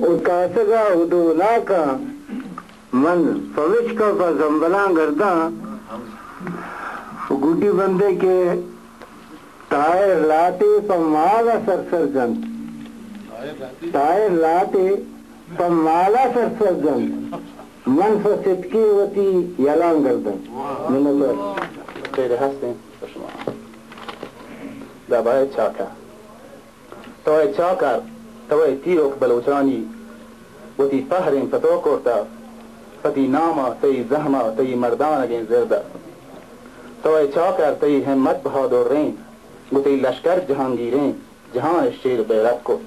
او کاسگ ءَ ہدولاک ءَ من پمشکا پہ زمبلاں گرداں۔ گڈی بندے کہ تاہر لاتے پہ مال ءَ سرسر جنت، تاہر لاتے پہ مال ءَ سرسر جنت، من پہ ستکیں وتی یلاں گرداں۔ منتوار۔ خیر ہستیں پہ شما۔ دابا اے چاکر۔ تو اے چاکر، تو اے تیروک بلوچانی وتی پہریں پتو کرتا، پتی ناما، تئی زہما، تئی مردانگیں زردا۔ تو اے چاکر، تئی ہمت بہادریں، گوں تئی لشکر جہانگیریں، جہان شیر بیرت کت۔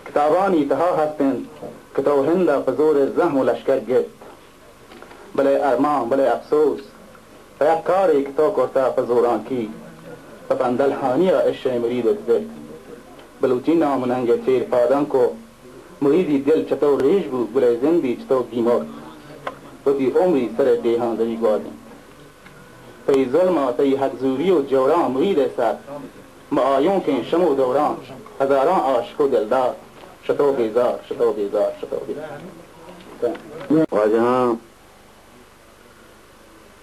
کتابانی تہا ہست انت کہ تو ہندا پہ زور زہم و لشکر گپت۔ بلے ارمان، بلے افسوس، پہ یک کارے کہ تو کرتہ پہ زورانکی، پہ پندل ہانی ء اشئے مرید ات زرت۔ بلوچی نام و ننگ ء چیر پاداں کو، مریدی دل چہ تو ریش بو، گلئے زندی چہ تو بیمرت۔ وتی عمری سر ء ڈیہاں دری گوازینت۔ تئی ظلم ء تئی حق زوری و جوراں مرید ء سر، مہ آیونکیں شم و دوران، ہزاراں عاشق و دلدار، شتو بیزار، شتو بیزار، شتو بیزار۔ واجہاں،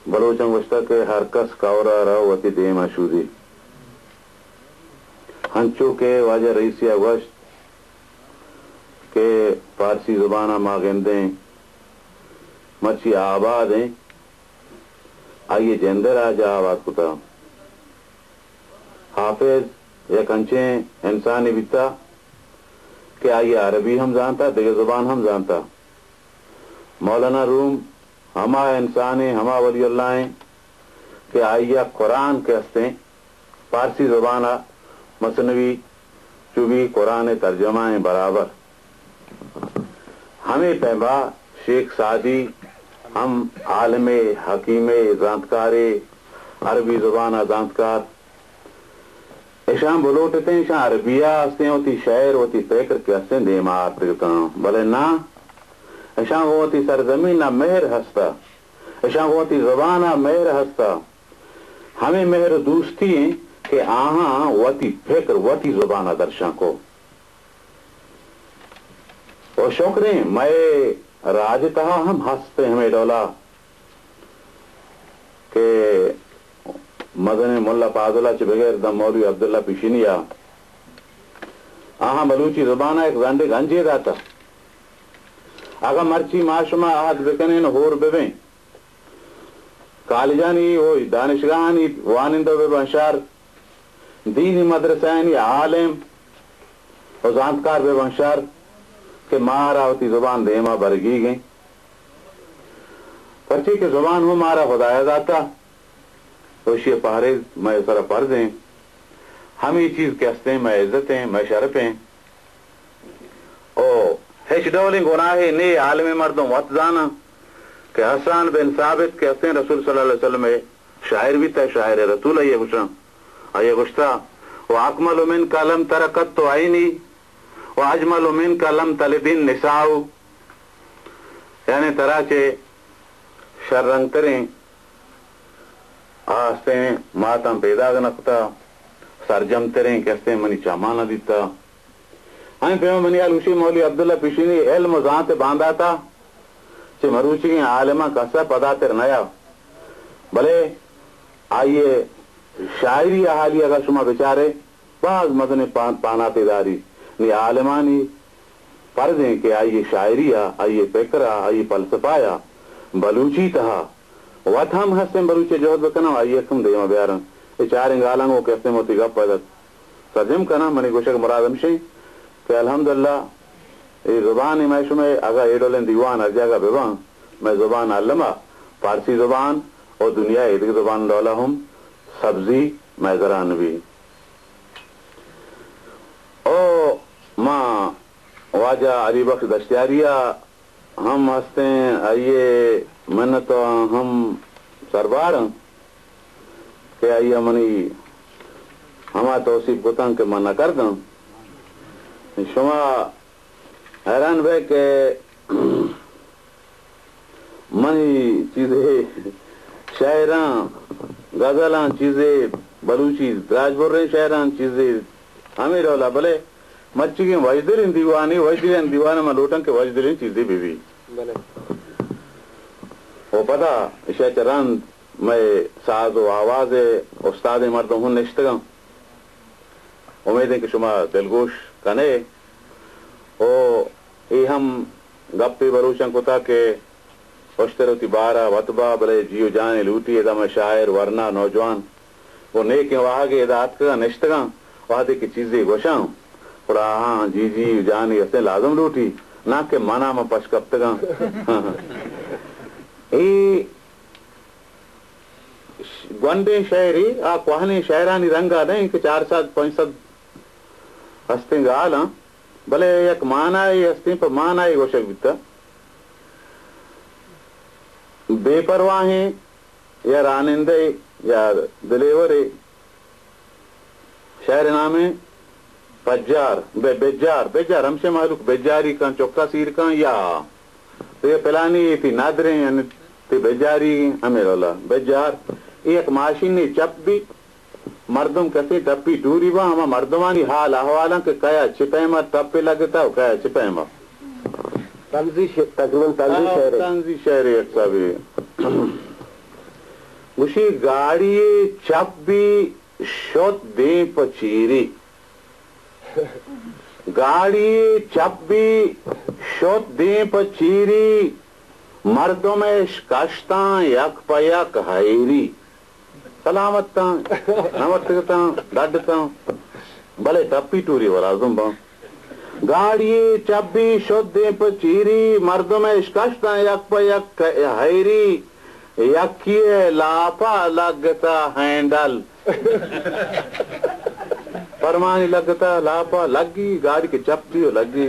بلوچاں گوشتگ کہ ہر کس کئور ء رو وتی دیم ء شودی۔ ہنچو کہ واجہ رئیسی ء گوشت کہ پارسی زبان ء ما گندیں مرچی آباد ایں، آئی ء جند ء راج ء آباد کتگ۔ حافظ یک انچیں انسانے بیتہ کہ آئی ء عربی ہم زانتہ، دگہ زبان ہم زانتہ۔ مولانا روم ہما انسانے، ہما ولی اللہ ایں کہ آئی ء قرآن کہ استیں پارسی زبان ء مثنوی چو بی قرآن ء ترجمہ ایں برابر۔ ہمے پیما شیخ سعدی ہم عالمے، حکیمے، زانتکارے، عربی زبان ء زانتکار۔ اشاں بلوٹتیں، اشاں عربی ء استیں وتی شعر، وتی فکر کہ استیں دیما آرتگتاں، بلے ناں، اشاں گوں وتی سرزمین ء مہر ہستہ، اشاں گوں وتی زبان ء مہر ہستہ۔ ہمے مہر و دوستی ایں کہ آہاں وتی فکر، وتی زبان ء درشان کو۔ و شکریں، مئے راج تہا ہم ہست ہمے ڈولا کہ مزنیں ملا پازل ء چہ بغیر داں مولوی عبداللہ پیشینی ء آہاں بلوچی زبان ء یک زنڈے گنجے داتہ۔ اگاں مرچی ما شما عہد بکنیں و ہور ببیں، کالجانی و دانشگاہانی وانندہ بہ بنت شر، دینی مدرسہانی عالم و زانتکار بہ بنت شر کہ مارا وتی زبان دیما برگیگ انت۔ پرچے کہ زبان ہم مارا خدایا داتہ و اشی پہریز مئے سرا فرض انت۔ ہمے چیز کہ استیں مئے عزت انت، مئے شرپ انت۔ او ہچ ڈولیں گناہے نے، عالمیں مردم وت زاناں کہ حسان بن ثابت کہ استیں رسول صلی اللہ علیہ وسلم ء شاعر بیتہ، شاعر رسول آئی ء گوشاں، آئی ء گوشتہ، و اکمل منک لم تر قط عینی و اجمل منک لم تلد النساء، یعنی ترا چہ شر رنگ تریں آ استیں ماتاں پیداگ نہ کتہ، سرجم تریں کہ استیں منی چماں نہ دیتہ۔ ہمے پیما منی ہیال گوشی مولوی عبداللہ پیشینی علم و زانت ء باندات ء چہ مروچیگیں عالماں کس ء پداتر نیا، بلے آئی ء شاعری ء حالی اگاں شما بچارے باز مزنیں پان-، پاناتے داری۔ نی عالمانی فرض انت کہ آئی ء شاعری ء، آئی ء فکر ء، آئی ء فلسفہ ء بلوچی تہا وت ہم ہستیں بلوچ ء جہد بکناں و آئی ء ہم دیما بیاراں۔ اے چاریں گالاں گوں کہ ہستیں وتی گپ ء سرجم کناں۔ منی گوشگ مراد ہمشیں کہ الحمدللہ اے زبان ء مئے شمئے اگاں اے ڈولیں دیوان ہر جاگہ بباں، مئے زبان الم ء پارسی زبان و دنیا ء ایدگہ زبان ڈولا ہم سبزی مئے گران بی۔ او ما واجہ علی بخش دشتیاری ء ہم ہستیں، آئی ء منت ء ہم سربار انت کہ آئی ء منی ہما توسیپ کتاں کہ من نہ کرداں۔ شما حیران بئے کہ منی چیزے شاعراں، غزلاں چیزے، بلوچی دراج بریں شاعراں چیزے ہمے ڈولا، بلے مرچیگیں وژدلیں دیوانے، وژدلیں دیوان ءَ من لوٹاں کہ وژدلیں چیزے بہ بی۔ بلے۔ و پدا ایشی ءَ چہ رند مئے ساز و آواز ءِ استادیں مردم ہم نشتگاں۔ امیدیں کہ شما دلگوش کنے۔ و اے ہم گپے بلوچاں کتا کہ اشتر وتی بار ءَ وت با، بلے جی و جانے لوٹی۔ ادا مئے شاعر، ورنا، نوجوان و نیکیں واہگے ادا اتکگاں نشتگاں، وہدے کہ چیزے گوشاں، گڑا آہاں جی جی و جانے استیں لازم لوٹی، ناں کہ منا من پش کپتگاں۔ اے گونڈیں شعرے، آ کوہنیں شعرانی رنگ ءَ نہ انت کہ چار سد، پنچ سد ہستیں گالاں، بلے یک مانائے ہستیں، پہ مانائے گوشگ بیتہ۔ بے پرواہیں یا رانندے یا دلیورے، شعر نامیں پجار، بے-، بجار، بجار، ہمشے مہلوک بجاری کن، چکا سیر کن یا تو یہ پلانی تئی ندریں، یعنی تئی بجاری ہمیں لولا۔ بجار، اے یک ماشینے چپ بی، مردم کسیں ٹپی ٹوری با، ہما مردمانی حال احوالاں کہ کیا چہ پیما ٹپے لگتا و کیا چہ پیما۔ طنزی ش-، تقریباً طنزی آ، شعرے۔ طنزی شعرے یک صاحبی۔ گوشی گاڑی چپ بی شت دیم پہ چیری۔ گاڑی چپ بی شت دیم پہ چیری، مردم اش کشتاں یک پہ یک حیری۔ سلامت تاں، نمٹگ تاں، ڈڈ تاں، بلے ٹپی ٹوری و لازم باں۔ گاڑی چپ بی شت دیم پہ چیری، مردم اش کشتاں یک پہ یک حیری۔ یکی ء لاپا لگتا ہینڈل۔ پرمانی لگتا لاپا لگی، گاڑی کہ چپ بی و لگی۔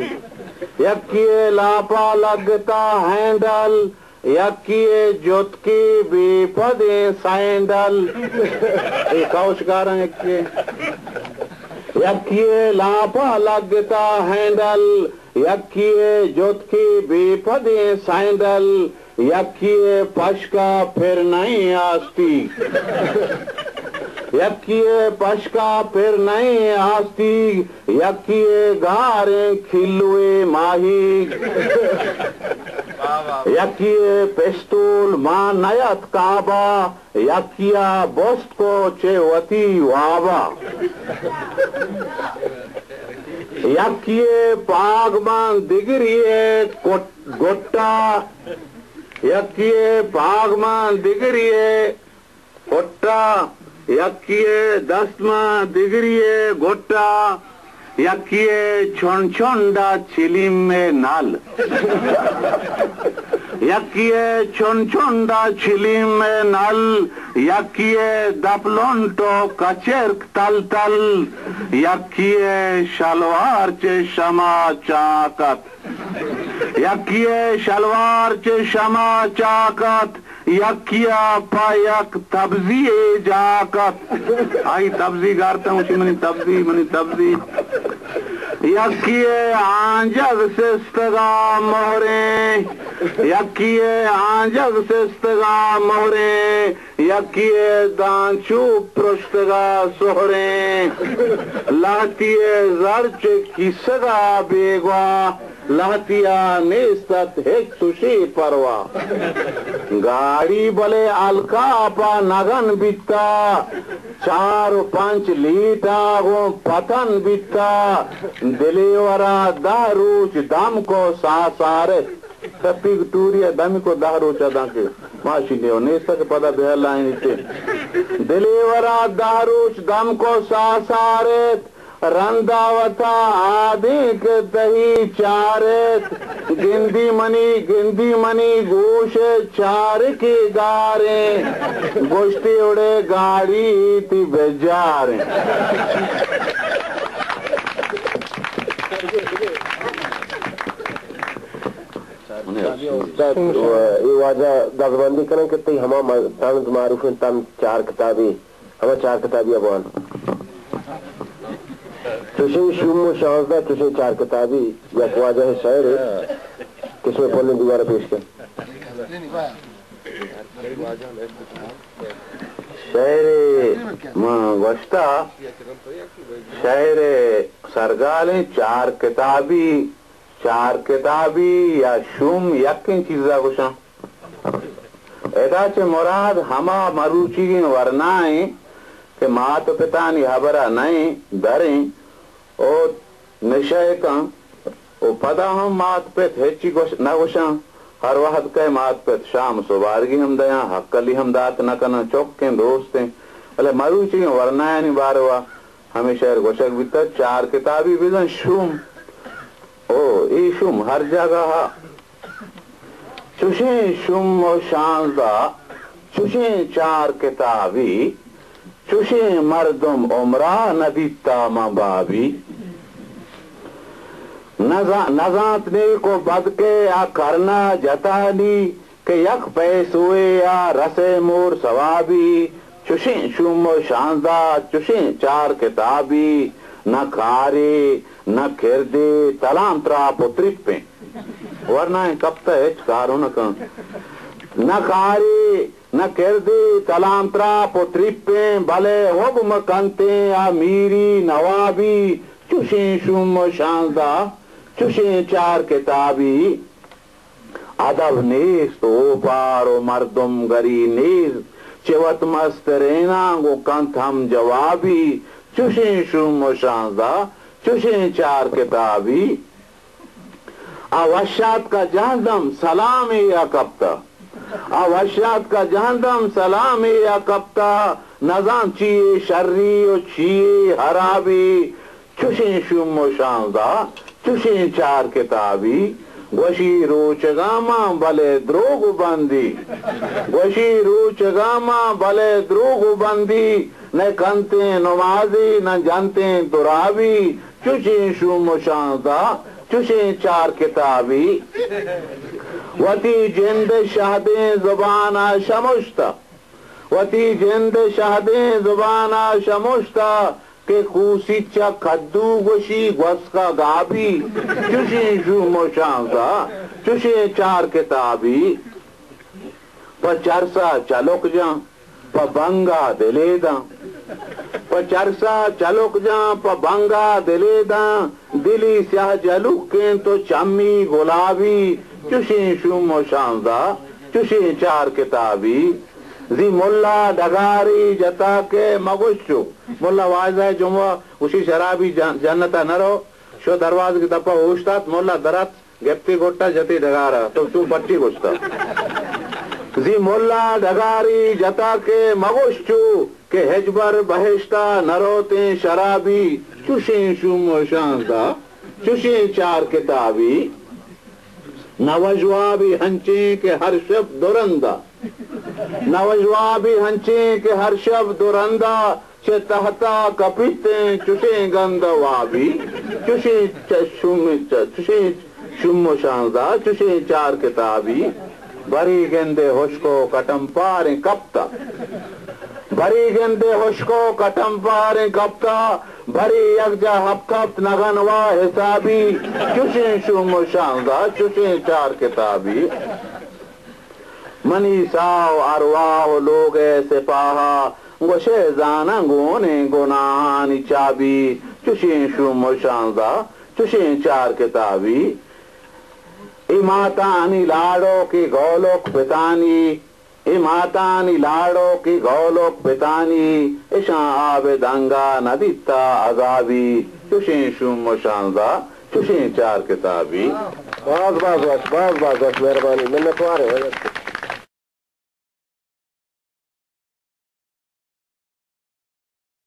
یکی ء لاپا لگتا ہینڈل، یکی ء جتکی بے پدیں سینڈل۔ اے کاوشکاراں یکی ء۔ یکی ء لاپا لگتا ہینڈل، یکی ء جتکی بے پدیں سینڈل، یکی ء پشکا پر نئیں آستی، یکی ء پشکا پر نئیں آستی، یکی ء گاریں کلوے ماہیگ، یکی ء پستول مان نیت کابا، یکیا بست کو چہ وتی وابا۔ یکی ء پاگ مان دگری ء کٹ-، گٹا، یکی ء پاگ مان دگری ء کٹا، یکی ء دست مان دگری ء گٹا۔ یکی ء چنڈ چنڈ ء چلیم ء نل، یکی ء چنڈ چنڈ ء چلیم ء نل، یکی ء دپ لنٹ و کچرک تل تل، یکی ء شلوار چہ شما چاکت، یکی ء شلوار چہ شما چاکت، یکیا پہ یک تبزی ء جاک ات۔ آئی تبزی گارتاں، گوشی، منی تبزی، منی تبزی۔ یکی ء آنجگ سستگا مہریں، یکی ء آنجگ سستگا مہریں، یکی ء دانچو پرشتگا سہریں۔ لہتی ء زر چہ کیسگا بیگواہ، لہتیا نیست ات ہچ تشے پرواہ۔ گاڑی بلے الکاپا نگن بیتا، چار و پنچ لیٹا گوں پتن بیتا، دلیورا دہ روچ دمکو ساسارت۔ ٹپیگ ٹوری ء دمکو دہ روچ ء دانکہ ماشینے و نیست کہ پدا بہ لائینیت۔ دلیورا دہ روچ دمکو ساسارت، رندا وتا آدینک تہی چارت، گندی منی، گندی منی گوش چارکی گاریں، گوشتی اڑے گاڑی تی بجاریں۔ استاد، اے واجہ دزبندی کنن کہ تئی ہما م-، طنز معروفیں طنز چار کتابی۔ ہما چار کتابی ء بوان۔ چوشیں شوم و شانزدہ چوشیں چار کتابی یک واجہ شاعرے کہ شمئے پلیں دیوان ء پیش کن۔ شئیرے من گوشتہ، شئیرے سرگالیں چار کتابی، چار کتابی یا شوم یکیں چیزا گوشاں۔ ادا چہ مراد ہما مروچیگیں ورنائیں کہ مات و پتانی ہبرا نئیں، دریں، و نشہ کن و پدا ہم مات پت ہچی گوش، نہ گوشاں۔ ہر وہد کئے مات پت شام سبارگی ہم دیاں، ہکلی ہم دات نہ کناں، چکیں دوستیں۔ بلے مروچی ورنایانی باروا ہمے شئیر گوشگ بیتہ، چار کتابی بزاں شوم۔ او اے شوم ہر جاگہ ہا۔ چشیں شوم و شانزدہ، چشیں چار کتابی، چشیں مردم عمرا ندیتا من بابی۔ نزا، نزانت نیک و بد کے آ کرنا جتانی، کہ یک پیسوے آ رسے مور ثوابی۔ چشیں شوم و شانزدہ، چشیں چار کتابی، نہ کارے، نہ کردے، تلام تراپ و ترپیں۔ ورنائیں کپتہ ہچ کارو نہ کن۔ نہ کارے، نہ کردے، تلام تراپ و ترپیں، بلے حکم کنتیں آ میری نوابی۔ چشیں شوم و شانزدہ، چشیں چار کتابی۔ ادب نیست اوپار و مردمگری نیست، چہ وت مستریناں گوں کنت ہم جوابی۔ چشیں شوم و شانزدہ، چشیں چار کتابی۔ آ وشاتکا جہندم سلامے آ کپتہ۔ آ وشاتکا جہندم سلامے آ کپتہ۔ نزان چیے شری و چیے حرابی۔ چشیں شوم و شانزدہ، چشیں چار کتابی۔ گوشی روچگاں ما بلے دروگ بندی۔ گوشی روچگاں ما بلے دروگ بندی۔ نہ کنتیں نمازی، نہ جنتیں درابی۔ چشیں شوم و شانزدہ، چشیں چار کتابی۔ وتی جند شہدیں زبانا شمشتہ۔ وتی جند شہدیں زبانا شمشتہ، کہ کوسی چہ کدو گوشی گوسکا گابی۔ چشیں شوم و شانزدہ، چشیں چار کتابی۔ پہ چرسا چلک جاں، پہ بنگا دلے داں۔ پہ چرسا چلک جاں، پہ بنگا دلے داں۔ دلی سیاہ جلوکیں تو چمی گلابی۔ چشیں شوم و شانزدہ، چشیں چار کتابی۔ زی ملا ڈگاری جتا کہ مگوش چو۔ ملا واعظہ جمعہ گوشی شرابی جن، جنتا نہ رو۔ شو دروازگ دپا اوشتات، ملا درات۔ گپتی گٹا جتی ڈگارا، تو چو پٹی گوشتا۔ زی ملا ڈگاری جتا کہ مگوش چو، کہ ہچبر بہشتا نروتیں شرابی۔ چشیں شوم و شانزدہ، چشیں چار کتابی۔ نوش وابی ہنچیں کہ ہر شپ دو رندا۔ نوش وابی ہنچیں کہ ہر شپ دو رندا۔ چہ تہتا کپیتیں چشیں گند وابی، چشیں چ، شوم، چ، چشیں شوم و شانزدہ، چشیں چار کتابی۔ بری گندے ہشک و کٹمپاریں کپتہ۔ بری گندے ہشک و کٹمپاریں کپتہ۔ بری یکجا ہپت ہپت نگن وا حسابی۔ چشیں شوم و شانزدہ، چشیں چار کتابی۔ منی ساہ و ارواہ و لوگ ء سپاہ ء، گوشئے زاناں گونیں گناہانی چابی۔ چشیں شوم و شانزدہ، چشیں چار کتابی۔ اے ماتانی لاڑوکیں گولوک پتانی، اے ماتانی لاڑوکیں گولوک پتانی، اشاں آب دنگا ندیتا عذابی۔ چشیں شوم و شانزدہ، چشیں چار کتابی۔ باز باز وش، باز باز وش، مہربانی، منتوار ہیں۔